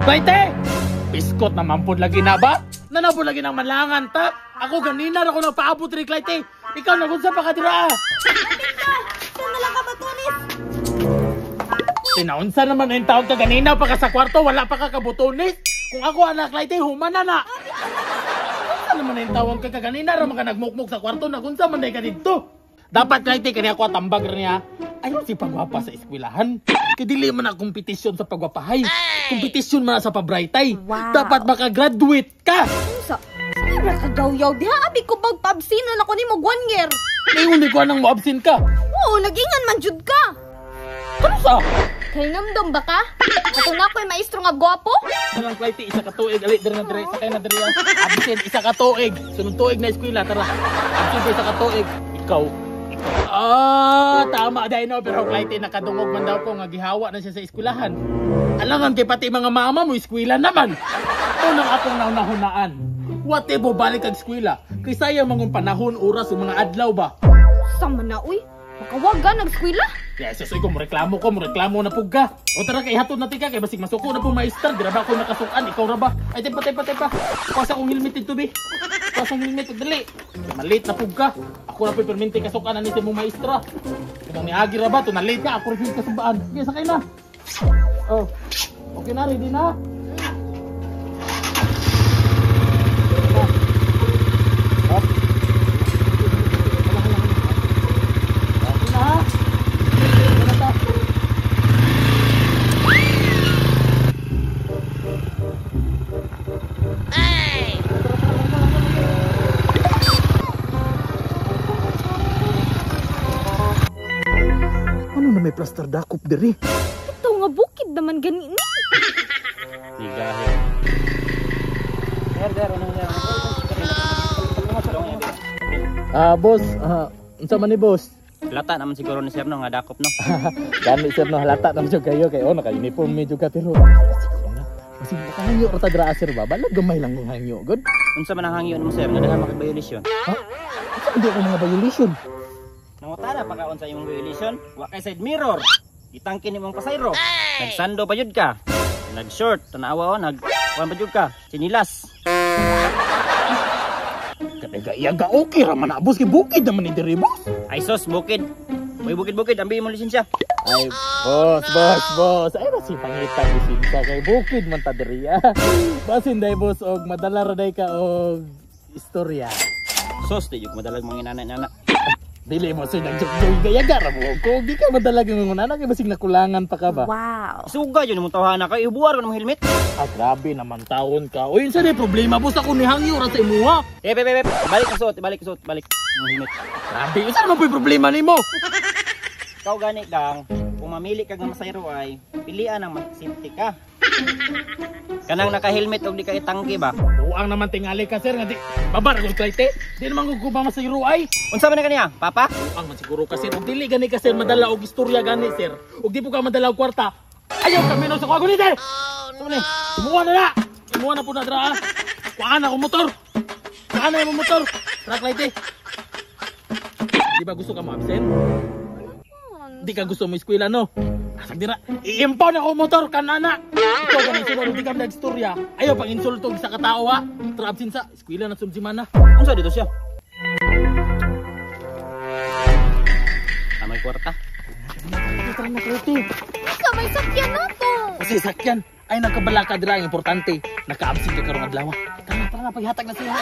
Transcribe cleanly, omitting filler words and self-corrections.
Baite! Biskot na mampod lagi na ba? Nanapod lagi ng manlangan ta? Ako ganina na ako nagpaabot rin, Clyde. Ikaw nagunsa pa ka dira. Saan na lang ka batunis? Tinaunsa naman ang taon ka ganina pa ka sa kwarto, wala pa ka kabutonis. Kung ako anak, Clyde, humana na. Unsa naman ang taon ka kaganina, ra man ka nagmukmuk sa kwarto, nagunsa man ka dito. Dapat, Clyde, kaniya ko tambag niya. Ayaw si pagwapa sa eskwelahan. Kaya dili man ang kompetisyon sa pagwapahay. Kompetisyon man sa pabrightay. Wow. Dapat makagraduate ka. Unsa? Ay, kagawyaw diha. Abi ko pagpabsinan ako ni mo 1 year. Ngayon di ko anang mo-absent ka. Oo, nagingan man jud ka. Ano sa? Kay namdom ba ka? Ato na ako'y maestro nga gwapo. Tanang Clyde, isa ka tuig. Ali, diri na diri. Sakay na diri. Absent, isa ka tuig. Sunod tuig na eskwela, tara. Absent, isa ka tuig. Ikaw. Ah, tama dahil no, pero Clyde, nakadungog man daw ko nga gihawa na siya sa eskwelahan. Alangan kay pati mga mama mo eskwela naman. Unang akong naunahunaan. What if balik kag eskwela? Kay sayang mangong panahon, oras o mga adlaw ba? Sama na uy. Makawag ka nag-eskwela? Yes, yes, ko mo reklamo na pug ka. O tara kay hatod na tika kay basig masuko na po maestra, dira ba ako nakasukan, ikaw ra ba? Ay tepa tepa tepa. Kuha akong helmet dito bi. Kuha akong helmet dali. Malit na pug ka. Ako ra po'y permente kasukan ani sa imong maestra. Kung niagi ra ba to na late ka, ako ra gyud kasubaan. Sige, sakay na. Oh. Okay na, ready na. Up. Okay na. Ano na may plaster dakop diri? Ito nga bukid naman gani ni. Ligahe. Ah, boss, unsa man ni boss? Lata naman siguro ni sir no nga dakop no. Gani sir no, halata naman jud kayo kay oh naka-uniform medyo ka pero kasi makahangyo ra ta dira sir ba? Balag gamay lang kung hangyo gud. Unsa man ang hangyo nimo sir nga daghan man kay violation? Ha? Unsa man di mga violation? Nangutana pa ka unsa imong violation? Wa kay side mirror. Gitangkin nimong pasayro. Nagsando pa jud ka. Nag-short, tanawa o nag kuan pa jud ka. Sinilas. Kadagay ga okay ra man na boss kay bukid naman ni diri boss. Ay sos bukid. Uy bukid-bukid ambi imong lisensya. Ay boss, boss, boss. Ay ra si pangita lisensya kay bukid man ta diri. Basin day boss og madala ra day ka og istorya. Sos di jud madalag mga inana-inana. Dili mo sir nag-joke gayaga ra mo ko di ka madalag yung inana kay basig nakulangan pa ka ba. Wow. Suga jud imong tawhana kay ibuar ko ng helmet. Ah, grabe naman taon ka. Uy, unsa day problema boss ako ni hangyo ra sa imuha. Eh, bebe, balik ang suot, balik suot, balik ang helmet. Grabe, unsa naman po'y problema nimo? Ikaw gani kang kung mamili ka nga masayro ay pilian ang safety ka. Kanang naka-helmet og di ka itangki ba? Buang naman tingali ka sir nga di babar og klite. Di naman ko ba masayro ay. Unsa man na kaniya? Papa? Buang man siguro ka sir. Og dili gani ka sir madala og istorya gani sir. Og di po ka madala og kwarta. Ayaw kami no sa kuha ni sir. Oh, no. Imuha na na. Imuha na po na dra. Kuha na akong motor. Kuha na imong motor. Truck light. Di ba gusto ka mo-absent? Di ka gusto mo eskwela no? Asag dira, i-impound ako motor kanana. Ikaw gani siguro di ka nagstorya. Ayaw pang insulto sa katao ha. Tra absent sa eskwela na sumsimana. Unsa dito siya? Tamay kwarta. Tara na klite. Sa may sakyan na to. Kasi sakyan ay nagkabala ka dira ang importante. Naka-absent ka karong adlaw. Tara, tara na paghatag na siya.